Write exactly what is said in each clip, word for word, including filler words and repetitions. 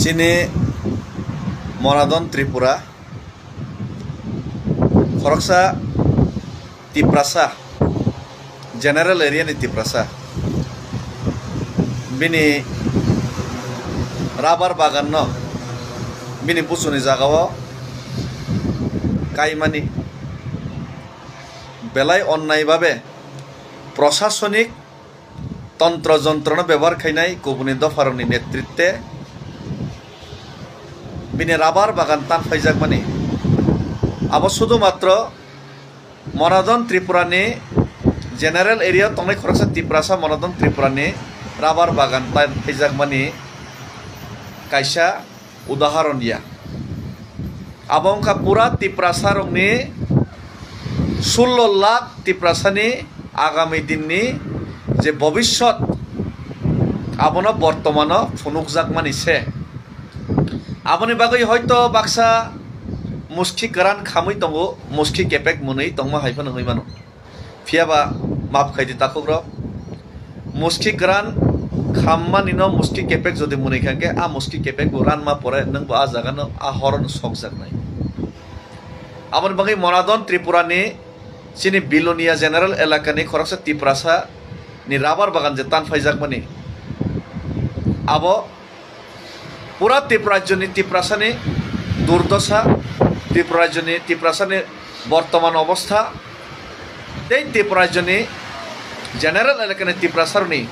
Chini Monadon Tripura, khoroksa Tiprasa, general area ni Tiprasa, bini rubber bagan no bini buchuni jaga o kaimani belai onnai babe prosasonik tontro jontrono bebohar khainai kubuni dopharokni netritwe bini rubber bagan tan phaijakmani. Abo sudu matro Monadon Tripurani general area tongnai khoroksa Tiprasa Monadon Tripurani rubber bagan tan phaijakmani kaisa udaharon ya. Abo wngkha pura Tiprasarokni sullo lakh Tiprasani agami dinni je bobiswt abono bortomano phunukjakmani se. Aboni bagwi hoito baksa muski kwran khamwi tongo, muski kepek mwnwi tongma hai phano wngwi mano. Phiyaba map khai di takhukrok. Muski kwran khammani no muski kepek jodi mwnwi kha khe, a muski kepek bo ranma pore nwng bo a jaga no a horo no sokjaknai. Aboni bagwi Monadon Tripura ni chini Bilonia general elaka ni khoroksa Tiprasa ni rubber bagan je tan phaijakmani, abo pura Tripura rajyoni Tiprasani durdosa, Tripura rajyoni Tiprasani bortoman obostha, tei Tripura rajyoni general elakani Tiprasaroni,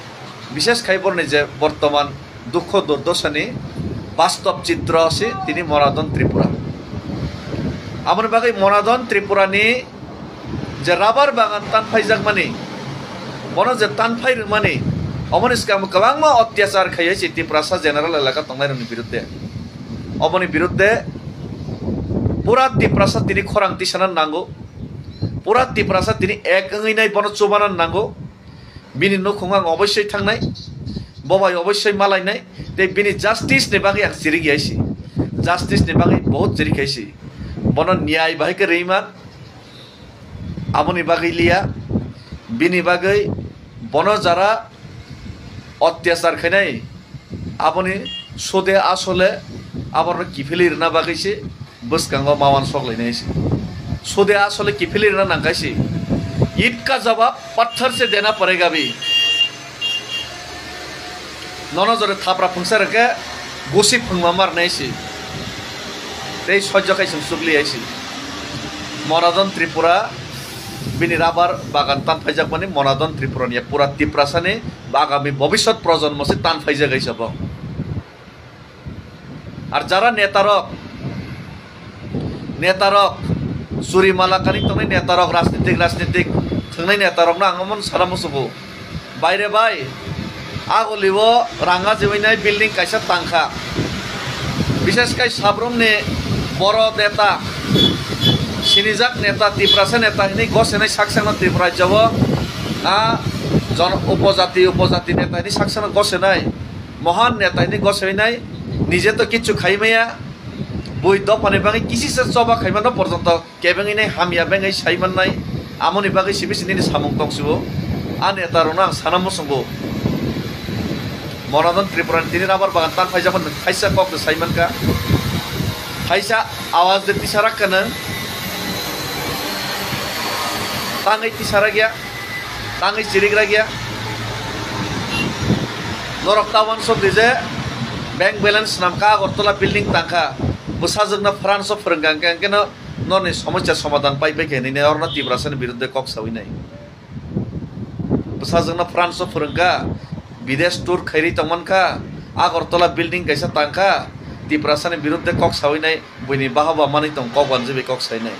bishes khai borni je bortoman dukho durdosani bastob chitro se tini Monadon Tripura. Aboni bagwi Monadon Tripurani je rubber bagan tan phaijakmani, bono je tan phai rwmani, oboni swkang kwbangma otyachar khaiwi se Tiprasa general elaka tongnairokni birudde. Oboni birudde pura Tiprasa tini khorang tisana nango, pura Tiprasa tini ek wngwi nai bono chubana nango, bini nukhung ang obossoi thangnai, bo bai obossoi malainai, tei bini justice ni bagwi ang chirik yaisi, justice ni bagwi bahut chirik yaisi, bono niyai bahai khe rwimani. Aboni bagwi liya, bini bagwi bono jara otyachar khainai, aboni sude asole abono kiphilwi rwna bagwi se bwskango mawan sok lainai se. Sude asole kiphilwi rwna nang kai se. Id ka jawab patthar se dena padega bhi. Nono jore thapra phungsa rwkhe gusi phungma mar nai si. Tei sojjo khai chwng chukli ai si. Monadon Tripura bini rubber bagan tan phaijakmani Monadon Tripura ni pura Tiprasani bagami bobiswt projonmo se tan phaijak ai sabo. Ar jara netarok, netarok, churi mala kani tongnai netarok, rajnitik, rajnitik thwngnai netarokno ang omono sana muchungo. Baire bai, agolibo ranga jibainai building kaisa tangkha. Bishes kai sabrumni boro neta, sinijak neta, Tiprasa neta hinwi gosenai saksano Tripura rajyo o, a jon-, upojati, upojati neta hinwi saksano gosenai. Mohan neta hinwi gosenai, nije to kichu khai maya, bui dophani bagwi kisisa choba khaimano porjonto kebengwi nai hamya bengwi sai mannai, amoni bagwi simi sini ni samung tong sibo. A neta rokno ang sana muchungo. Monadon Tripura ni tini rubber bagan tan phaijak man kaisa kok de sai mankha. Kaisa awaz de tisarak kana. Tangwi tisarak ya. Tangwi chirigra gya. Norok ta uansuk di je bank balance swnam kha, Agartala building tang kha. Bwsajwkno France o phwrwng kha, hwnkhe, hwnkhe no norni somosya somadhan pai pai khe hinwi nai, orono Tiprasani birudde kok sawi nai. Bwsajwkno France o phwrwng kha, bidesh tour khairwi tongman kha, Agartala building kaisa tang kha, Tiprasani birudde kok sawi nai. Buini baha ba manwi tong kok uanjagwi kok sainai.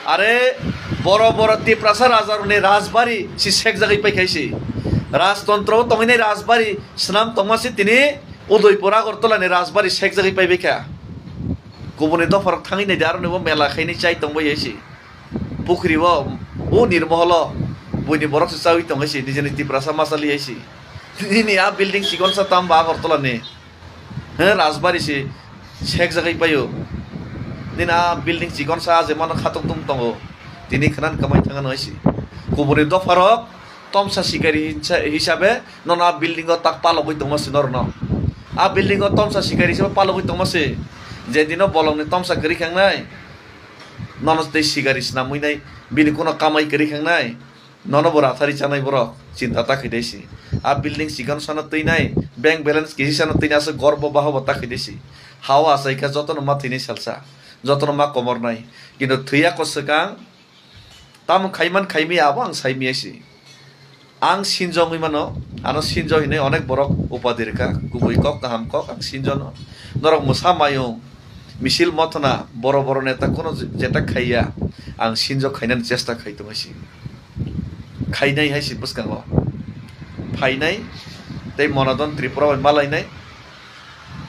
Are boro boro Tiprasa rajarokni rajbari si sekjagwi paikhaisi. Rajtontro o tongwinai rajbari swnam tongma si tini Udaipur Agartala ni rajbari sekjagwi paibaikha. Kubuni dopharok thangwi naidi aroni bo mela khainai chai tongbai si. Pukhri o, o nirmoholo buini borok se chawi tonghaisi, nijini Tiprasa machali haisi. Nini a building chikonsa tamba Agartala ni. He, rajbari se sekjagwi paio. Nini a building chikonsa je mano khatung tung tongo. Tini khnan kwmai thangano haisi. Kubuni dopharok tomsa sikari hinsa-, hisabe nono a building o tak palogwi tongma si norno. A building o tomsa sikari se palogwi tongma se. Je dino bolongni tomsa kwrwi khangnai. Nono tei sikari snamwi nai. Bini kuno kamai kwrwi khangnai. Nono bo rathari chanai borok. Chinta ta khaidai si. A building sikano sano twi nai. Bank balance kisi sano twi nai aswk gorbo bahobo ta khaidai si. Hao achaikha jotono ma thwinai salsa. Jotono ma komornai. Kintu thwiya ko swkang. Tamo khaiman khaimaya abo ang saimaya si. Ang sinjo wngwi mano, ano sinjo hinwi onek borok upadi rwkha, kubui kok kaham kok ang sinjono. Norok mwsa mayung, misil mothona, boro boro neta kuno je-, jeta khaiya, ang sinjo khainani chesta khai tongwi si. Khainai hai si bwskango. Phainai tei Monadon Tripura bai malainai.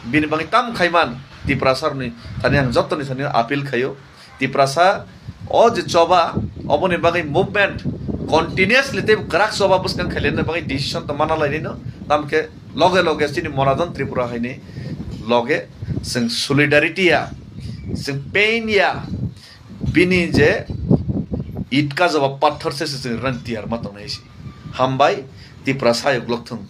Bini bagwi tam khaiman Tiprasarokni thani ang jottoni thani appeal khaio. Tiprasa o je choba, oboni bagwi movement continuously tei kwrak choba bwskang khailani bagwi decision to mana lainino, tamkhe loge loge chini Monadon Tripura haini loge chwng solidarity ya, chwng pain ya, bini je itka joba pathor se se chwng rang tiyar ma tongnai si. Hambai, Tiprasa yok lok thung.